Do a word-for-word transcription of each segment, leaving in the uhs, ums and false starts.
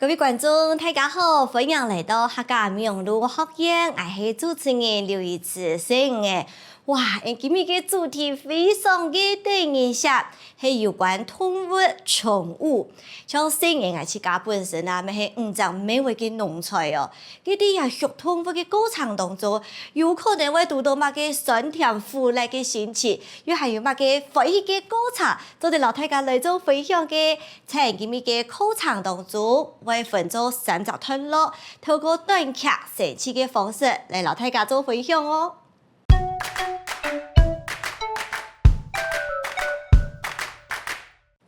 各位觀眾，大家好，歡迎來到客家網路學院，𠊎係主持人劉一慈。細魚仔，哇，今日个主題非常个得人惜，係有關動物、寵物。像細魚仔𠊎自家本身啊，乜係五隻貓仔个奴才哦。該在這畜動物个過程當中，有可能會堵著麼个酸甜苦辣个心情，又還有麼个歡喜个過程，做得摎大家來做分享个。 在今日个課程當中，會分做三隻段落，透過短劇、生趣个方式來摎大家做分享哦。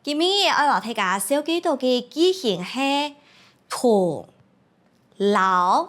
今日愛摎大家紹介到个句型係同 摎。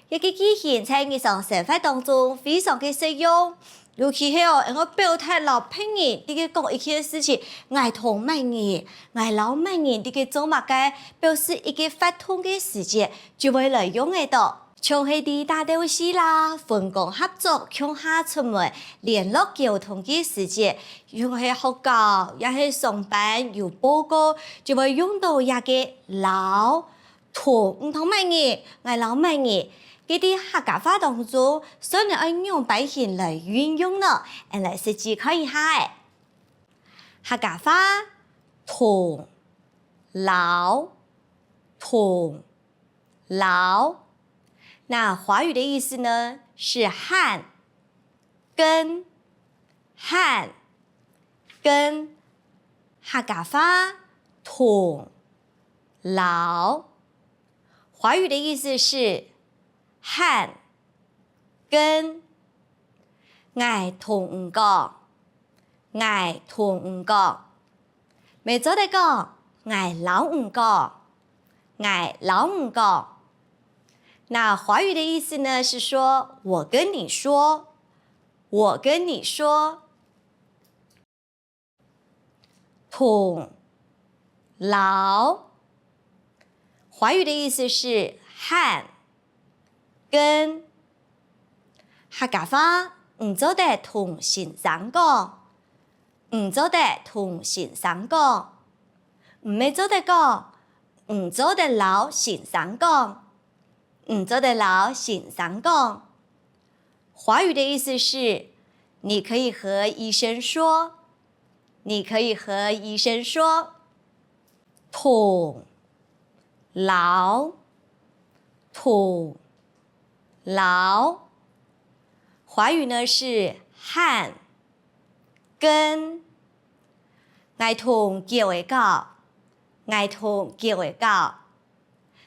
這个句型在日常生活當中非常个實用，尤其係哦，𠊎愛表達摎別人在該講一件事情，𠊎同麼人，𠊎摎麼人在該做麼个，表示一个活動个時節，就會來用得著。像係在打鬥敘啦、分工合作、共下出門、聯絡溝通个時節，像係學校也係上班有報告，就會用著這个摎。 同，你同麼人，𠊎摎麼人，這在客家話當中，算係愛仰般形來運用呢？𠊎來實際看一下仔。客家話，同、摎，同、摎。那華語的意思呢，是和、跟、 和、跟。客家話，同、摎。華語的意思是和、跟。𠊎同你講，𠊎同你講。 乜做得講，𠊎摎你講，𠊎摎你講。那華語的意思呢，是說我跟你說，我跟你說。同、摎。華語的意思是和、 跟。客家話，你做得同先生講，你做得同先生講。乜做得講，你做得摎先生講，你做得摎先生講。華語的意思是，你可以和醫生說，你可以和醫生說。 同、摎，同、摎。華語呢是和、跟。𠊎同狗仔講，𠊎同狗仔講。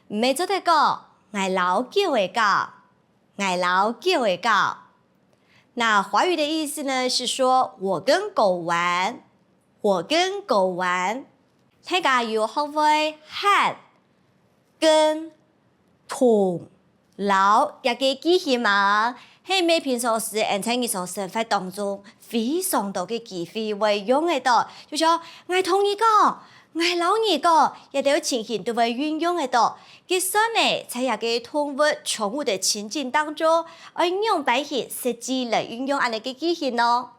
乜做得講，𠊎摎狗仔講，𠊎摎狗仔講。那華語的意思呢是說我跟狗玩， 我跟狗玩。大家有學會和、跟、同、摎這个句型無？係毋係平常時𠊎等在日常生活當中非常多个機會會用得著，就像𠊎同你講，𠊎摎你講，這兜情形都會運用得著。該算呢，在這个動物、寵物个情境當中，愛仰般形實際來運用恁呢个句型呢？